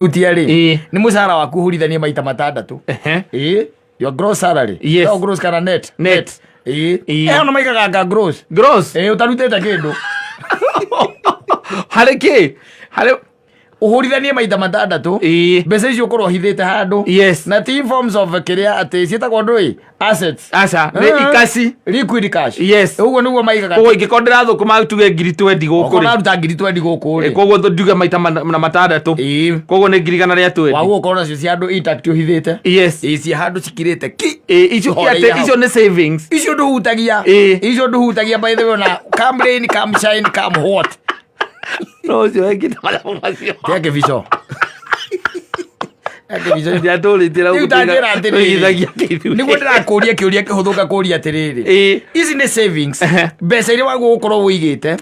Ũrarutia rĩ, nĩ mũcara waku ũhũrithanie maita matandatũ. Ĩĩ, your gross salary. No gross kana net? Net. Ĩĩ. Eh, ona maigaga anga gross. Gross. Ĩĩ, ũtarutĩte kĩndũ. Harĩ kĩ? Harĩ Ũhũrithanie maita matandatũ. Mbeca icio ũkorwo ũhithĩte handũ. Na ti in forms of kĩrĩa atĩ ciĩtagwo ndũĩ assets. Aca, nĩ ikaci. Liquid cash. Yes. Ũguo nĩguo maigaga. Koguo ingĩkorwo ndĩrathũkũma tuge ngiri twendi gũkũ Okorwo rĩ. ũraruta ngiri twendi gũkũ rĩ. Koguo nduge maita na matandatũ. Koguo nĩ 120,000. Waguo ũkorwo nacio cia andũ intact ũhithĩte. Ĩĩ, ciĩ handũ cikirĩte ki. Ĩĩ, icio Ũhoreire atĩ hau. icio nĩ savings. Icio ndũhutagia. Icio ndũhutagia, by the way, ona come rain, come shine, come what. No ũcio wekĩte mathabu macio. Tia kĩbico. Tia kĩbico. Ndiatũrĩtie na Rĩu ta njĩra atĩrĩrĩ. tũigithagia kĩithuĩ. Nĩguo ndĩrakũria kĩũria kĩhũthũ, ngakũria atĩrĩrĩ, ici nĩ savings, mbeca iria wagwo gũkorwo ũigĩte.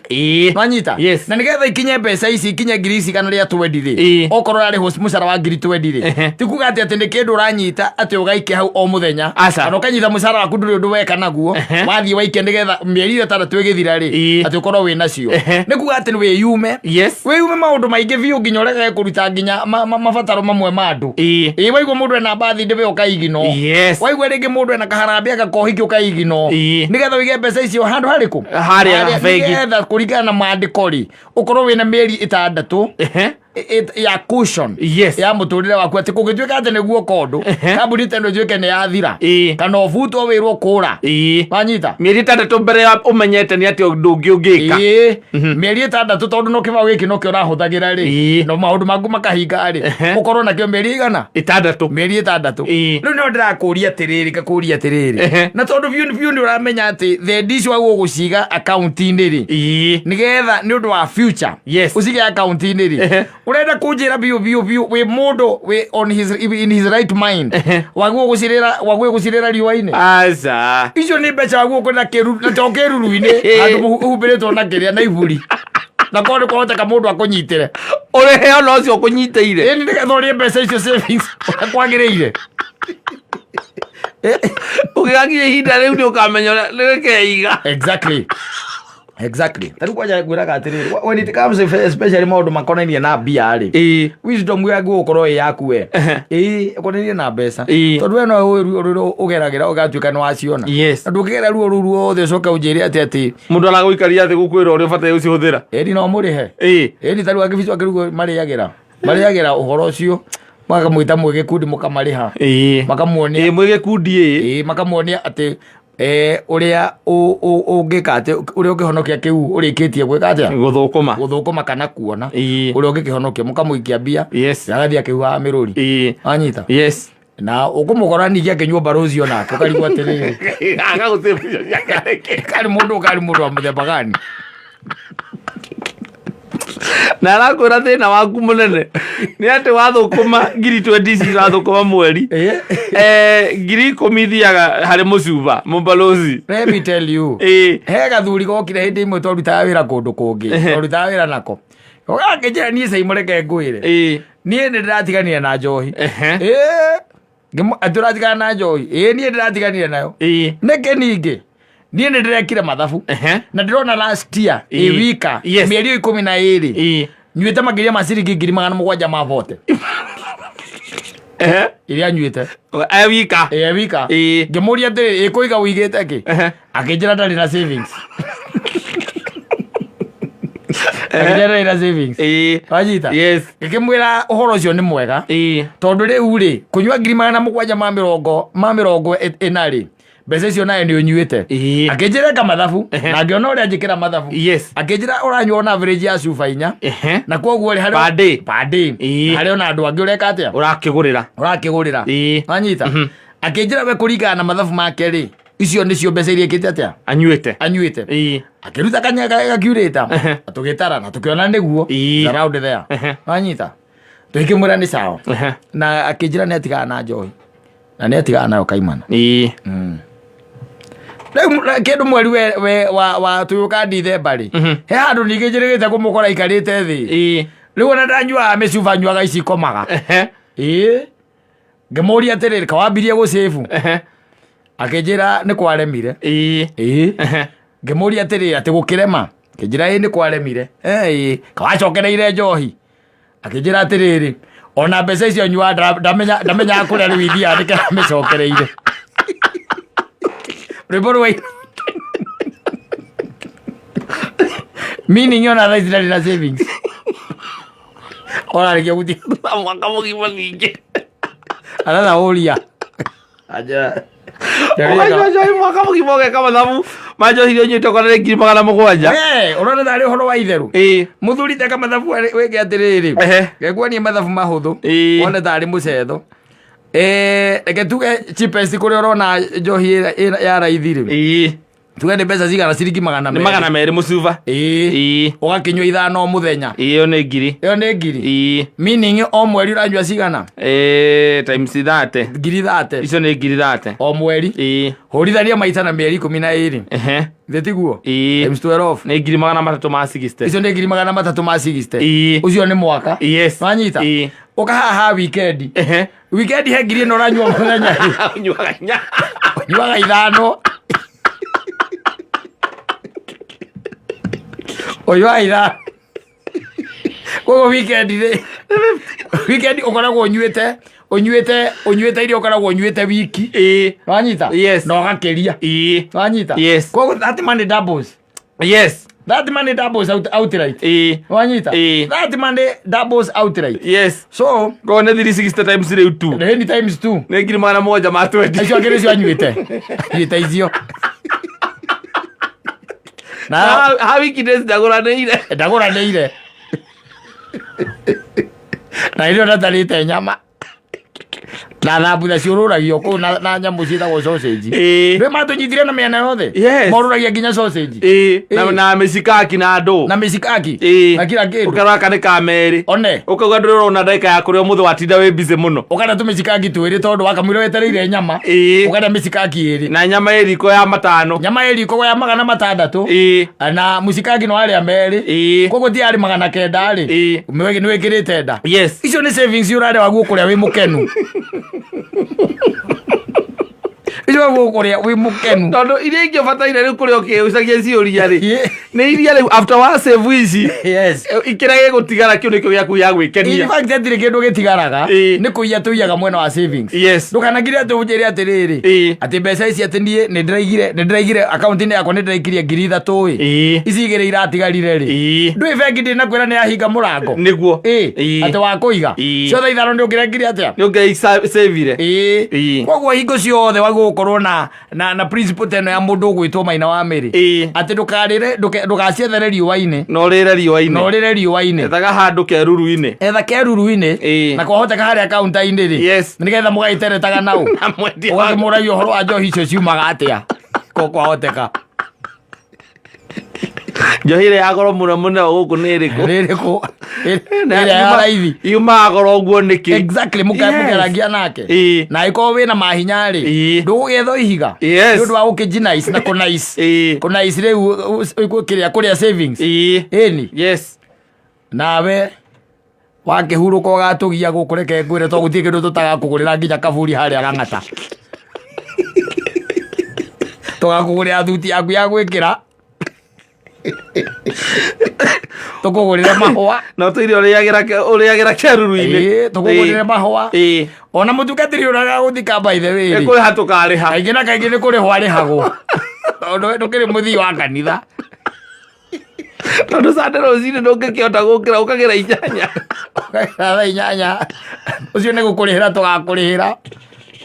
Nwanyita? Yes. Na nĩgetha ikinye mbeca ici, ikinye ngiri ici 120 rĩ, okorwo ũrarĩhwo mũcara wa ngiri twendi rĩ, ti kuga atĩ nĩ kĩndũ ũranyita atĩ ũgaikia hau o mũthenya, Aca. kana ũkanyita mũcara waku ndũrĩ ũndũ weka naguo, wathiĩ waikia nĩgetha mĩeri ĩyo 6 ĩgĩthira rĩ, atĩ ũkorwo wĩ nacio. Nĩ kuga atĩ wĩyume, wĩyume maũndũ maingĩ biũ nginya ũregage kũruta nginya mabataro mamwe ma andũ. Ĩĩ, waigua mũndũ ena mbathi ndĩwe ũkaigino. Waigua rĩngĩ mũndũ ena kaharambĩ agakohiki ũkaigino. Nĩgetha ũige mbeca icio handũ harĩkũ? Harĩa bengi. Nĩgetha kũringana na maandĩko rĩ, ũkorwo wĩna mĩeri 6 ya cushion ya mũtũrĩre waku, atĩ kũngĩtuĩka atĩ nĩguo kondũ kambuni ta ĩno ĩtuĩke nĩ yathira kana ũbutwo wĩrwo kũra. Wanyita? Mĩeri 6 mbere ya ũmenyete nĩ atĩ ũndũ ũngĩ ũngĩka. Ĩĩ, mĩeri 6, tondũ no kĩbaũ gĩkĩ nokĩo ũrahũthagĩra rĩ, no maũndũ maku makahinga rĩ, ũkorwo nakĩo mĩeri igana? 6. Mĩeri 6. Rĩu nĩho ndĩrakũria atĩrĩrĩ, ngakũria atĩrĩrĩ, na tondũ biũ biũ nĩ ũramenya atĩ thendi icio wagwo gũciga akaunti-inĩ rĩ, nĩgetha nĩ ũndũ wa future, ũcige akaunti-inĩ rĩ, ũrenda kũnjĩra biũ biũ biũ wĩ mũndũ wĩ on his, in his right mind wagwo gũcirĩra, wagwo gũcirĩra riũa-inĩ? Aca. Icio nĩ mbeca wagwo kwĩna kĩru na to kĩruru-inĩ, handũ ũhumbĩrĩtwo na kĩrĩa na iburi, na korwo nĩ kwahoteka mũndũ akũnyitĩre. Ũrĩhe ona ũcio ũkũnyitĩire. Ĩni, nĩgetha ũrĩe mbeca icio savings ũrĩa kwagĩrĩire. Ũgĩgakinya ihinda rĩu nĩ ũkamenya ũrĩa nĩgĩkeiga. Exactly. Ta rĩu kwanja ngwĩraga atĩrĩrĩ, when it comes especially maũndũ makonainie na mbia rĩ, wisdom yaku gũkorwo ĩ yaku we, ĩĩ, ũkonainie na mbeca, tondũ we no ũĩ ruo rũrĩa ũgeragĩra ũgatuĩka nĩ waciona. Na ndũngĩgera ruo rũu ruothe ũcoke ũnjĩre atĩ Mũndũ aragũikaria thĩ gũkwĩra ũrĩa ũbataire gũcihũthĩra. Ĩni, no mũrĩhe. Ĩni, ta rĩu akĩbico akĩrugwo marĩagĩra ũhoro ũcio, makamwĩta mwĩ gĩkundi, mũkamarĩha, makamuonia. Ĩĩ, mwĩ gĩkundi ĩĩ. Ĩĩ, makamuonia atĩ ũrĩa ũngĩka atĩ ũrĩa ũngĩhonokia kĩu ũrĩkĩtie gwĩka atĩa? Gũthũkũma. Gũthũkũma kana kuona ũrĩa ũngĩkĩhonokia, mũkamũikia mbia, agathiĩ akĩhuhaga mĩrũri. Wanyita? Yes. Na ũkũmũkora ningĩ akĩnyua mbarũci onake, ũkarigwo atĩrĩrĩ, Agagũtĩmbeca ciake nĩkĩ? Karĩ mũndũ wa mũthemba gani? Na arakwĩra thĩna waku mũnene nĩ atĩ wathũkũma ngiri 20 ici ũrathũkũma mweri, 10,000 ithiaga harĩ mũcuba mũbalozi. Let me tell you, he gathuri gokire hĩndĩ ĩmwe twarutaga wĩra kũndũ kũngĩ, twarutaga wĩra nako, gakĩnjĩra, "Niĩ caimũreke ngwĩre, niĩ nĩ ndĩratiganire na njohi." Ĩĩ, atĩ ũratigana na njohi? Ĩĩ, niĩ ndĩratiganire nayo. Nĩkĩ? Ningĩ niĩ nĩ ndĩrekire mathabu na ndĩrona last year ĩ wika mĩeri ĩyo 12 nyuĩte makĩria ma ciringi 740,000 iria nyuĩte. E wika? Ĩ wika. Ngĩmũria atĩrĩrĩ, ĩkũiga ũigĩte kĩ? Akĩnjĩra ndarĩ na savings. Akĩnjĩra ndarĩ na savings. Wanyita? Yes. Ngĩkĩmwĩra ũhoro ũcio nĩ mwega, tondũ rĩu rĩ, kũnyua 740 rĩ, mbeca icio nayo nĩ ũnyuĩte. Akĩnjĩra eka mathabu, na ngĩona ũrĩa njĩkĩra mathabu. Akĩnjĩra ũranyua on average ya cuba 4, na koguo rĩ, harĩ Per day. Per day. Na harĩ ona andũ angĩ ũreka atĩa? Ũrakĩgũrĩra. Ũrakĩgũrĩra. Wanyita? Akĩnjĩra we kũringana na mathabu make rĩ, icio nĩcio mbeca iria ĩkĩte atĩa? Anyuĩte. Anyuĩte. Akĩruta gakiurĩta, tũgĩtara na tũkĩona nĩguo. Around there. Wanyita? Tũgĩkĩmwĩra nĩ sawa. Na akĩnjĩra nĩ atigana na njohi na nĩ atigana nayo kaimana. Rĩu kĩndũ mweri we wa tũyũka Dithemba rĩ, he handũ ningĩ njĩrĩgĩte kũmũkora ikarĩte thĩ. Rĩu ona ndanyuaga mĩcuba, nyuaga ici ikomaga. Ĩĩ, ngĩmũria atĩrĩrĩ, kawambirie gũcĩbu? Akĩnjĩra nĩ kwaremire. Ĩĩ. Ngĩmũria atĩrĩrĩ, atĩ gũkĩrema? Akĩnjĩra ĩĩ, nĩ kwaremire. Ĩĩ, kawacokereire njohi? Akĩnjĩra atĩrĩrĩ, Ona mbeca icio nyua ndamenyaga kũrĩa rĩu ithiaga nĩkĩo amĩcokereire. Rwĩmbo rwa meaning ona thaa ici ndarĩ na savings. Ona rĩkia gũtiga Thutha mwaka mũgima ningĩ. aratha ũria. Aja. Ũkanyua njohi mwaka mũgima ũgeka mathabu ma njohi iria ũnyuĩte ũkona nĩ 700,000. We, ũrona tarĩ ũhoro wa itherũ. Ĩĩ. Mũthuri teka mathabu wĩke atĩrĩrĩ. Ehe. Ngekuonie mathabu mahũthũ. Ĩĩ. Wone tarĩ mũcetho. Reke tuge cheapest kũrĩa ũrona njohi ya raithi rĩ. Ĩĩ. Tuge nĩ mbeca cigana ciringi magana Nĩ 200 mũcuba. Ĩĩ. Ĩĩ. Ũgakĩnyua 5 o mũthenya. Ĩĩ, ĩyo nĩ ngiri. Ĩyo nĩ ngiri. Ĩĩ. Meaning o mweri ũranyua cigana? Ĩĩ, times 30. 30,000. Icio nĩ 30,000. O mweri. Ĩĩ. Hũrithania maita na mĩeri 12. Ehe. Thĩ tiguo? Ĩĩ. Times 12. Nĩ 360,000. Icio nĩ 360,000. Ĩĩ. Ũcio nĩ mwaka. Yes. Wanyita? Ĩĩ. Ũka haha weekend. Ehe. Weekend he ngiri ĩno ũranyua mũthenya. Ũnyuaga inya. Ũnyuaga 5. Ũnyuaga 5. Koguo weekend rĩ, weekend ũkoragwo ũnyuĩte iria ũkoragwo ũnyuĩte wiki. Ĩĩ. Wanyita? Yes. Na ũgakĩria. Ĩĩ. Wanyita? Yes. Koguo that money doubles. Yes. That money doubles outright. Ĩĩ. Wanyita? Ĩĩ. That money doubles outright. Yes. So, Koguo nĩ 360 times rĩu 2. nĩ times 2. Nĩ 720,000. Icio angĩ nĩcio anyuĩte. Anyuĩte icio. Na Ha wiki days ndagũranĩire. ndagũranĩire. Na irio ndatarĩte nyama. Na thambutha ciũrũragio kũu na nyamũ ciĩtagwo sausage. Ĩĩ. Rĩu matũnyitire na mĩena yothe. Yes. Morũragia nginya sausage. Ĩĩ. Ĩĩ. Na mĩcikaki na andũ. Na mĩcikaki. Ĩĩ. Na kila kĩndũ. Ũkarora kana nĩ ka merĩ. One. Ũkauga ndũrĩ ũrona ndagĩka ya kũrĩa ũmũthĩ watinda wĩ busy mũno. Ũkarĩa tũmĩcikaki twĩrĩ tondũ wakamwĩra wetereire nyama. Ĩĩ. Ũkarĩa mĩcikaki ĩrĩ. Na nyama ĩ riko ya 5. Nyama ĩ riko ya 600. Ĩĩ. Na mũcikaki no arĩa merĩ. Ĩĩ. Koguo ti arĩ 900 rĩ. Ĩĩ. Nĩ wĩkĩrĩte nda. Yes. Icio nĩ savings ũrarĩa waguo kũrĩa wĩ mũkenu. Icio waguo kũrĩa wĩ mũkenu. Tondũ iria ingĩ ũbataire rĩu kũrĩa ũkĩũcagia ciũria rĩ. Ĩĩ. Nĩ iria rĩu after wa save ici. Yes. Kĩrĩa gĩgũtigara kĩu nĩkĩo gĩaku gĩa In gwĩkenia. fact hatirĩ kĩndũ gĩtigaraga. Ĩĩ. Nĩ kũiya tũiyaga mwena wa savings. Yes. Ndũkanakire atĩ ũnjĩre atĩrĩrĩ. Ĩĩ. Atĩ mbeca ici atĩ niĩ nĩ ndĩraigire akaunti-inĩ yakwa nĩ ndĩraikirie 3,000 ĩ. Ĩĩ. Ici 2 iratigarire rĩ. Ĩĩ. Ndũĩ bengi ndĩnakwĩra nĩ yahinga mũrango. Nĩguo. Ĩĩ. Ĩĩ. Atĩ wa kũiga. Ĩĩ. Ciothe 5 nĩ ũngĩrengire atĩa? Nĩ ũngĩcavire. Ĩĩ. Ĩĩ. Koguo hingo ciothe wagĩrĩirwo gũkorwo na principle ta ĩno ya mũndũ ũgwĩtwo Maina wa Mĩrĩ. Ĩĩ. Atĩ ndũkarĩre ndũgaciethere riũa-inĩ. Na ũrĩre riũa-inĩ. Na ũrĩre riũa-inĩ. Ethaga handũ keruru-inĩ. Etha keruru-inĩ. Ĩĩ. Na kwahoteka harĩa kaunta-inĩ rĩ. Yes. Nĩgetha mũgagĩteretaga nao. Na mwendia wa- Ũgakĩmũragia ũhoro wa njohi icio ciumaga atĩa. Ko kwahoteka. Njohi ĩrĩa ya goro mũno mũno gũkũ nĩ ĩrĩkũ? Nĩ ĩrĩkũ? Na Ĩrĩa ya raithi. Yumaga goro ũguo nĩkĩ? Exactly, Yes. mũkeragia nake. Ĩĩ. Na angĩkorwo wĩna mahinya rĩ, Ĩĩ. ndũgũgĩetha ihiga. Yes. Nĩ ũndũ wa gũkĩnjinaice na kũnaice. Ĩĩ. Kũnaice rĩu kĩrĩa kũrĩa savings. Ĩĩ. Ĩni. Yes. Nawe wakĩhurũka ũgatũgia gũkũ reke ngwĩre to gũtirĩ kĩndũ tũtagakũgũrĩra nginya kaburi harĩa Lang'ata. Tũgakũgũrĩra thuti yaku ya gwĩkĩra. Tũkũgũrĩre mahũa. Na ũtũire ũrĩagĩra keruru-inĩ. Ĩĩ, tũkũgũrĩre mahũa. Ĩĩ. Ona mũtungatĩri ũrĩa agagũthika by the way Nĩ rĩ. kũrĩha tũkarĩha. Kaingĩ na kaingĩ nĩ kũrĩhwo arĩhagwo. Tondũ ndũkĩrĩ mũthii wa kanitha. Tondũ Sunday rũcinĩ ndũngĩkĩhota gũkĩra ũkagĩra 8. Ũkagĩra thaa 8. Ũcio nĩ gũkũrĩhĩra tũgakũrĩhĩra.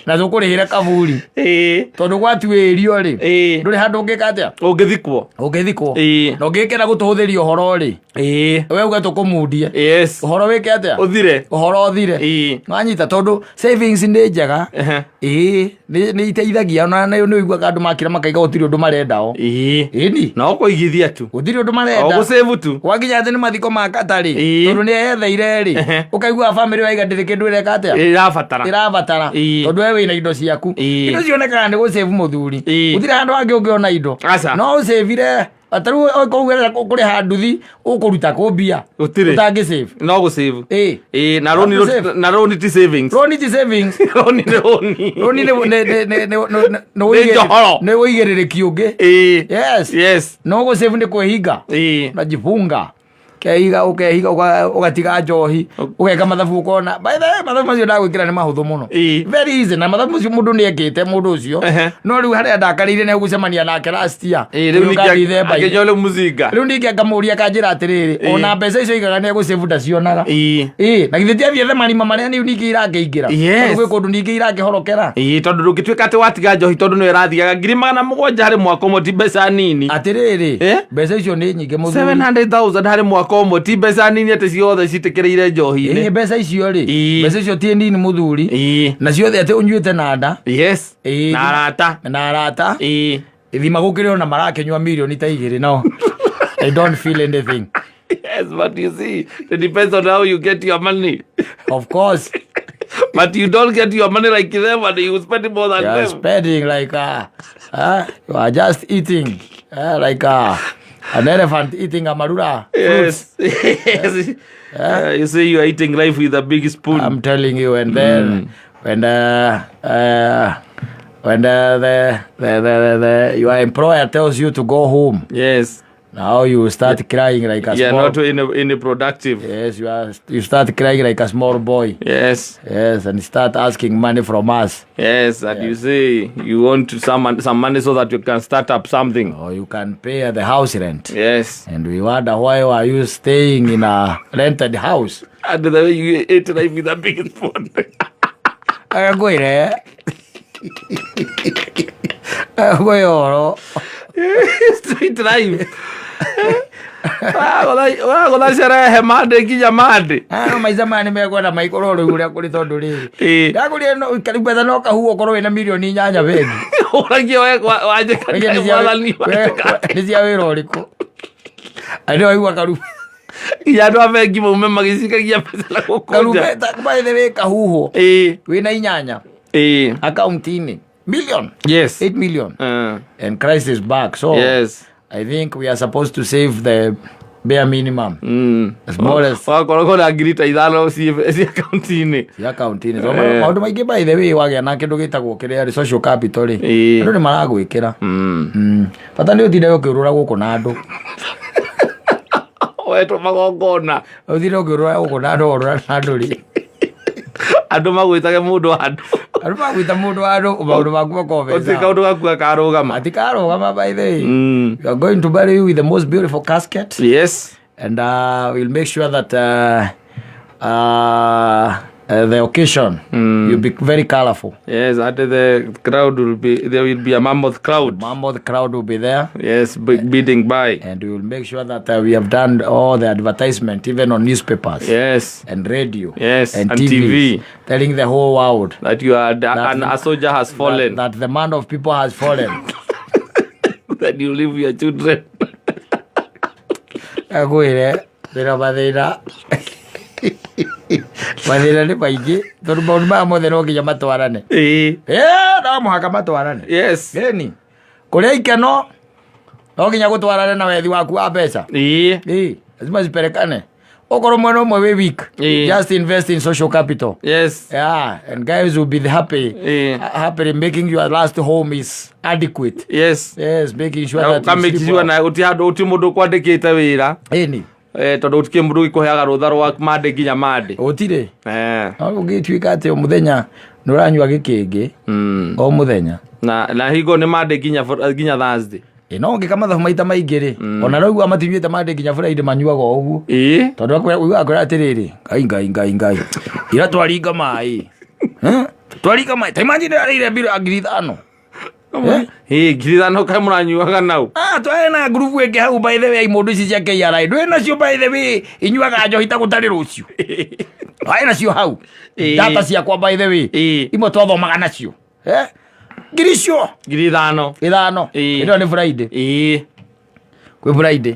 Na tũkũrĩhĩre kaburi. Ĩĩ. Tondũ gwatuĩrio rĩ. Ĩĩ. Ndũrĩ handũ ũngĩka atĩa? Ũngĩthikwo. Ũngĩthikwo. Ĩĩ. Na ũngĩkĩenda gũtũhũthĩria ũhoro rĩ. Ĩĩ. We uge tũkũmundie. Yes. Ũhoro wĩke atĩa? Ũthire. Ũhoro ũthire. Ĩĩ. Wanyita tondũ savings nĩ njega. Ehe. Ĩĩ, nĩ iteithagia ona nĩ ũiguaga andũ makĩra makaiga gũtirĩ ũndũ marenda o. Ĩĩ. Ĩni. No kũigithia tu. Gũtirĩ ũndũ O marenda. gũsave tu. Gwakinya atĩ nĩ mathiko ma katarĩ. Ĩĩ. Tondũ nĩ eyetheire rĩ. Ehe. Ũkaigua bamĩrĩ waiga ndĩrĩ kĩndũ ĩreka atĩa? Ĩrabatara. Ĩrabatara. Ĩĩ. Tondũ we wĩna indo ciaku. Ĩĩ. Indo cionekaga nĩ gũsave mũthuri. Ĩĩ. Gũtirĩ handũ hangĩ ũngĩona indo. Aca. No ũsavire ta rĩu okorwo ũrenda kũrĩha nduthi ũkũruta kũ mbia. Gũtirĩ. Ũtangĩ save. No gũsave. Ĩĩ. Ĩĩ, na rũni Gũsave. na rũni ti savings. Rũni ti savings. Rũni nĩ rũni. Rũni nĩ Nĩ njohoro. nĩ ũigĩrĩrĩki ũngĩ. Ĩĩ. Yes. Yes. No gũsave nĩ kwĩhinga. Ĩĩ. Unajifunga. Ũkehiga, ũkehiga, ũgatiga njohi, ũgeka mathabu ũkona. By the way, mathabu macio ndagwĩkĩra nĩ mahũthũ mũno. Very easy, na mathabu macio mũndũ nĩ ekĩte mũndũ ũcio. No rĩu harĩa ndakarĩire nĩ gũcemania nake last year. Rĩu Rĩu ningĩ Dithemba-inĩ. akĩnyua rĩu mũcinga. Rĩu ningĩ ngamũria akanjĩra atĩrĩrĩ, ona mbeca icio aigaga nĩ egũsave ndacionaga. Ĩĩ, na githĩ ti athiĩ marima marĩa nĩ ningĩ irakĩingĩra. Yes. Tondũ gwĩ kũndũ ningĩ irakĩhorokera. Ĩĩ, tondũ ndũngĩtuĩka atĩ watiga njohi tondũ nĩyo ĩrathiaga 700,000 harĩ mwaka ũmwe ti mbeca nini. Atĩrĩrĩ, Eh? mbeca icio nĩ nyingĩ mũthuri. 700,000 harĩ mwaka ũmwe ti mbeca nini atĩ ciothe citĩkĩrĩire njohi-inĩ. Ĩĩ, mbeca icio rĩ, Ĩĩ. mbeca icio ti nini mũthuri. Ĩĩ. Na ciothe atĩ ũnyuĩte na nda. Yes. Ĩĩ. Na arata. Na arata. Ĩĩ. Ithima gũkĩrĩ ona marakĩnyua mirioni ta igĩrĩ no. I don't feel anything. Yes, but you see, it depends on how you get your money. Of course. But you don't get your money like them and you spend more than You are them. spending like you are just eating like an elephant eating a marura. Yes. Yes. You say you are eating life with a big spoon. I'm telling you, and then when the your employer tells you to go home, Yes. now you start crying like a You are small. not any productive. Yes, you are. You start crying like a small boy. Yes. Yes, and start asking money from us. Yes, and you say you want some money so that you can start up something. Or you can pay the house rent. Yes. And we wonder why are you staying in a rented house? And the way you ate life with a big spoon. Agagwire. Agagwire ũhoro. Street life. Ũragũtha sherehe Monday nginya Monday. Ah, maica maya nĩ mekwenda maikorwo rĩu ũrĩa kũrĩ tondũ rĩrĩ. Ĩĩ. Ndagũrire no karumbetha no kahuo ũkorwo wĩna 8 mirioni bengi. Ũragia we wanjĩka Nĩ cia- mwathani wanjĩka. nĩ cia wĩra ũrĩkũ? Andũ aigua karumbetha. Nginya andũ a bengi maume magĩcikagia mbeca na gũkũnja. Karumbeta by the way kahuhwo. Ĩĩ. Wĩna 8 Ĩĩ. akaunti-inĩ. Million. Yes. 8 million. And Christ is back. So Yes. I think we are supposed to save the bare minimum. As small as Wakoragwo na 5,000 ciĩ akaunti-inĩ. cia akaunti-inĩ. So maũndũ maingĩ by the way wagĩa na kĩndũ gĩtagwo kĩrĩa rĩ social capital rĩ. Andũ nĩ maragwĩkĩra. Bata nĩ ũtinde ũkĩũrũra gũkũ na andũ. Wetwo magongona. Ũtinde ũkĩũrũra gũkũ na andũ ũrũra na andũ rĩ. Andũ magwĩtage mũndũ wa andũ. Andũ magwĩta mũndũ wa andũ maũndũ maku makorwo Gũtirĩ meza. kaũndũ gaku gakarũgama. Matikarũgama by the way. We are going to bury you with the most beautiful casket. Yes. And we'll make sure that the occasion will be very colorful. Yes, at the crowd will be there will be a mammoth crowd. Mammoth crowd will be there. Yes, bidding by. And we will make sure that we have done all the advertisement, even on newspapers. Yes. And radio. Yes, And and TVs, TV. Telling the whole world. That you are an, a soldier has fallen. That the man of people has fallen. That you leave your children. Agwire, ndĩna mathĩna. Mathĩna nĩ maingĩ tondũ maũndũ maya mothe no nginya matwarane. Ĩĩ. Ĩĩ, no mũhaka matwarane. Yes. Ĩni, kũrĩa ikeno no nginya gũtwarane na wethi waku wa mbeca. Ĩĩ. Ĩĩ, lazima ziperekane. Okorwo mwena ũmwe wĩ weak, Ĩĩ. just invest in social capital. Yes. Yeah, and guys will be happy. Ĩĩ. Happily making your last home is adequate. Yes. Yes, making sure that you Ũkamake sleep sure well. na gũtirĩ handũ gũtirĩ mũndũ ũkwandĩkĩte wĩra. Ĩni, Tondũ gũtirĩ mũndũ ũgĩkũheaga rũtha rwa Monday nginya Monday. gũtirĩ. No ũngĩtuĩka atĩ o mũthenya nĩ ũranyua gĩkĩngĩ o mũthenya. Na hingo nĩ Monday nginya Thursday. Ĩ no ũngĩka mathabu maita maingĩ rĩ, ona rĩu matinyuĩte Monday nginya Friday manyuaga o ũguo. Ĩĩ. Tondũ ũiguaga akwĩra atĩrĩrĩ, Ngai Ngai Ngai Ngai, ira twaringa maĩ. Twaringa maĩ. Ta imagine arĩire mbiro ya 5,000. Ĩĩ, 5,000 kaĩ mũranyuaga nau. Ah, twarĩ na ngurubu ĩngĩ hau by the way mũndũ ici cia KRA. Ndwĩ nacio by the way inyuaga njohi ta gũtarĩ rũciũ. Twarĩ nacio hau. Data ciakwa by the way. Imwe twathomaga nacio. Ngiri icio. 5,000. 5. Ĩno nĩ Friday. Ĩĩ. Kwĩ Friday.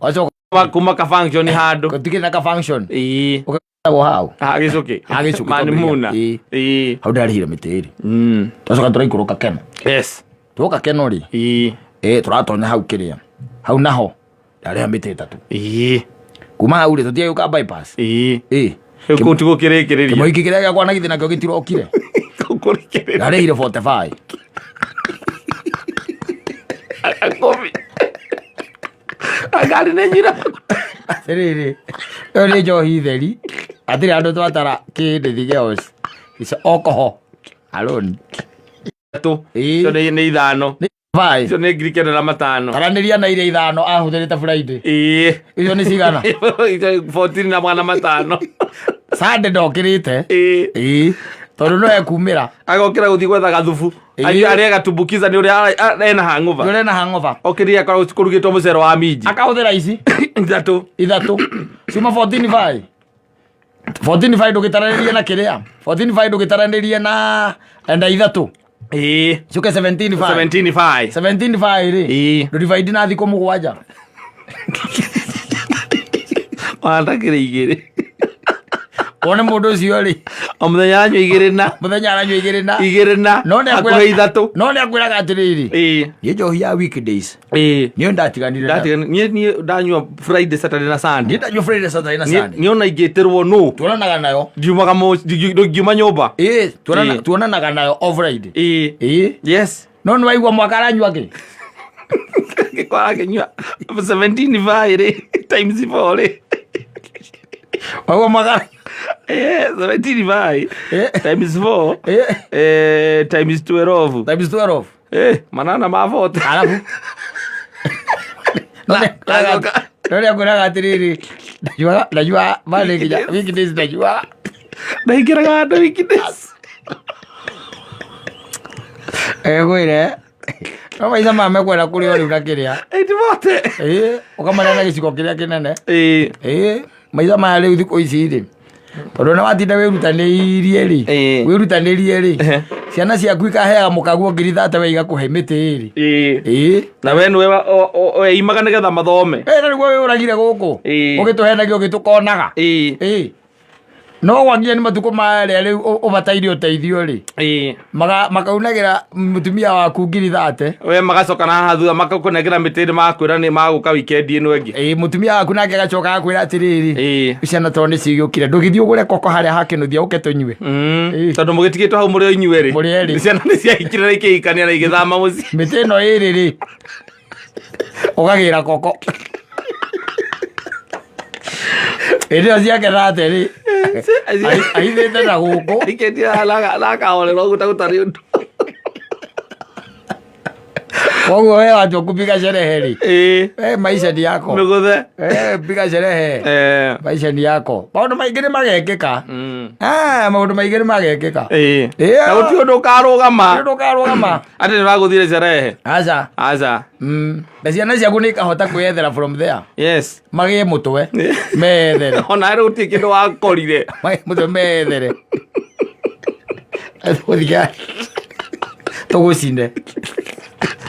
Wacoka Kuma ka function handũ. Gũtikĩrĩ na ka function. Ĩĩ. Ũgatagwo hau. Ha gĩcũkĩ. Ha gĩcũkĩ Manimuna. Ĩĩ. Ĩĩ. Hau ndarĩhire mĩtĩ ĩrĩ. Twacoka tũraikũrũka Keno. Yes. Twoka Keno rĩ. Ĩĩ. Ĩĩ, tũratonya hau kĩrĩa. Hau naho ndarĩha mĩtĩ 3. Ĩĩ. Kuma hau rĩ tũtiagĩũka bypass. Ĩĩ. Ĩĩ. Rĩu kũu ti gũkĩrĩkĩrĩria. Kĩmoiki kĩrĩa gĩakwa na githĩ nakĩo gĩtirokire. Kũu kũrĩkĩrĩria. Ndarĩhire 45. Akobi. Ngari nĩ nyira. Atĩrĩrĩ, ĩyo nĩ njohi theri, hatirĩ handũ twatara kĩndĩ girls. It's alcohol alone. Tũ. Ĩĩ. Icio nĩ ithano. Bye. Icio nĩ 9,500. Taranĩria na iria ithano ahũthĩrĩte Friday. Ĩĩ. Icio nĩ cigana? Icio 14 na 500. Sunday ndokĩrĩte. Ĩĩ. Ĩĩ. Tondũ no ekumĩra. Agokĩra gũthiĩ gwetha gathubu. Ĩĩ. Anyue arĩe gatumbukiza nĩ ũrĩa ena hangover. Nĩ ũrĩa na hangover. Okĩrire akorwo kũrugĩtwo mũcere wa minji. Akahũthĩra ici Ithatũ. Ithatũ. Ciuma 14 five. 14 five ndũgĩtaranĩrie na kĩrĩa. 14 five ndũgĩtaranĩrie na ithatũ. Ĩĩ. Ciũke 17 five. 17 five. 17 five rĩ. Ĩĩ. Ndũdivaidi na thikũ 7. Wandakĩrĩ igĩrĩ. Wone mũndũ ũcio rĩ. O mũthenya aranyua igĩrĩ na. Mũthenya aranyua igĩrĩ na. Igĩrĩ na. No nĩ Hakuhĩ ithatũ. No nĩ akwĩraga atĩrĩrĩ. Ĩĩ. Niĩ njohi ya weekdays. Ĩĩ. Niĩ ndatiganire nayo. Ndatiga niĩ ndanyua Friday, Saturday na Sunday. Niĩ ndanyua Friday, Saturday na Niĩ Sunday. niĩ ona ingĩtĩrwo nũ. Tuonanaga nayo. Ndiumaga ndingiuma nyũmba. Ĩĩ, Ĩĩ. tuonanaga nayo o Friday. Ĩĩ. Ĩĩ. Yes. No nĩ waigua mwaka aranyua kĩ? Ngĩkora akĩnyua 17 five rĩ times 4 rĩ. Waigua mwaka aranyua. 17 five Ĩĩ. times 4 Ĩĩ. Times 12. Times 12. Manana ma 40. Arabu. No nĩ no nĩ akwĩraga atĩrĩrĩ, ndanyua Monday nginya weekdays ndanyua. Ndaingĩraga handũ weekdays. Egwĩre. No maica maya mekwenda kũrĩa rĩu na kĩrĩa. 840. Ĩĩ, ũkamarĩa na gĩciko kĩrĩa kĩnene. Ĩĩ. Ĩĩ, maica maya rĩu thikũ ici rĩ, tondũ nĩ watinda wĩrutanĩirie rĩ, Ĩĩ. wĩrutanĩrie rĩ, Ehe. ciana ciaku ikaheaga mũkaguo ngiri thate we igakũhe mĩtĩ ĩrĩ. Ĩĩ. Ĩĩ. Na we nĩwe weimaga nĩgetha mathome. Ĩĩ, na nĩguo wĩũragire gũkũ. Ĩĩ. Ũgĩtũhenagia ũgĩtũkonaga. Ĩĩ. Ĩĩ. No gwakinya nĩ matukũ marĩa rĩu ũbataire ũteithio rĩ, Ĩĩ. Makaunagĩra mũtumia waku ngiri thate. We magacoka na haha thutha makakũnengera mĩtĩ ĩrĩ magakwĩra nĩ magũka wikendi ĩno ĩngĩ. Ĩĩ, mũtumia waku nake agacoka agakwĩra atĩrĩrĩ, Ĩĩ. Ciana tondũ nĩ cigĩũkire ndũgĩthiĩ ũgũre koko harĩa hakĩnũthia ũke tũnyue. Ĩĩ. Tondũ mũgĩtigĩtwo hau mũrĩ o inyuerĩ. Mũrĩ erĩ. Ciana nĩ ciahikire na ikĩhikania na igĩthama mũciĩ. Mĩtĩ ĩno ĩrĩ rĩ, ũkagĩra koko. Hĩndĩ ĩyo ciake thate rĩ, ahithĩte na gũkũ. Aikĩtie na akahorera ũguo ta gũtarĩ ũndũ. Koguo we watua kupiga sherehe rĩ, Ĩĩ. we maisha ni yako. Mĩgũthe. Piga sherehe. Maisha ni yako. Maũndũ maingĩ nĩ magekĩka. Ah, maũndũ maingĩ nĩ magekĩka. Ĩĩ. Ĩĩ. Na gũtirĩ ũndũ ũkarũgama. Ndũ ũkarũgama. Atĩ nĩ ũragũthire sherehe. Aca. Aca. Na ciana ciaku nĩ ikahota kwĩyethera from there. Yes. Magĩe mũtwe meethere. Ona rĩu gũtirĩ kĩndũ wakorire. Magĩe mũtwe meethere. Tũgũthiĩ tũgũcine.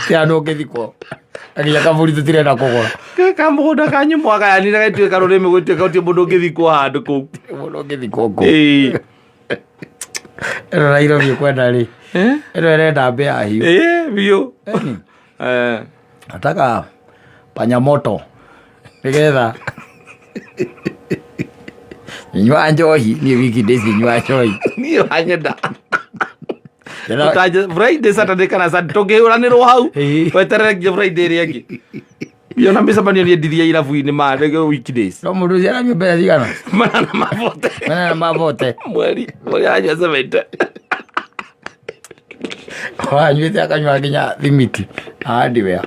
Ti handũ ũngĩthikwo. Nginya kaburi tũtirenda kũgũra. Kamũgũnda kanyu mwagayanire gagĩtuĩka rũrĩmĩ gũtuĩka gũtirĩ mũndũ ũngĩthikwo handũ kũu. Mũndũ ũngĩthikwo kũu. Ĩĩ. Ĩno Nairobi ĩkwenda rĩ. Ĩno ĩrenda mbĩa hiũ. Ĩĩ biũ. Ĩni. Nataka panya moto nĩgetha nyua njohi niĩ wiki days nyua njohi. Niĩ wanyenda. Ũtanje Friday, Saturday kana Sunday tũngĩhũranĩrwo hau. Ĩĩ. Weterere nginya Friday ĩrĩa ĩngĩ. Niĩ ona mĩcemanio niĩ ndithiaga irabu-inĩ ma weekdays. No mũndũ ũcio aranyua mbeca cigana? 840. 840. Mweri aranyua 70. Wanyuĩte akanyua nginya thimiti. Hardware.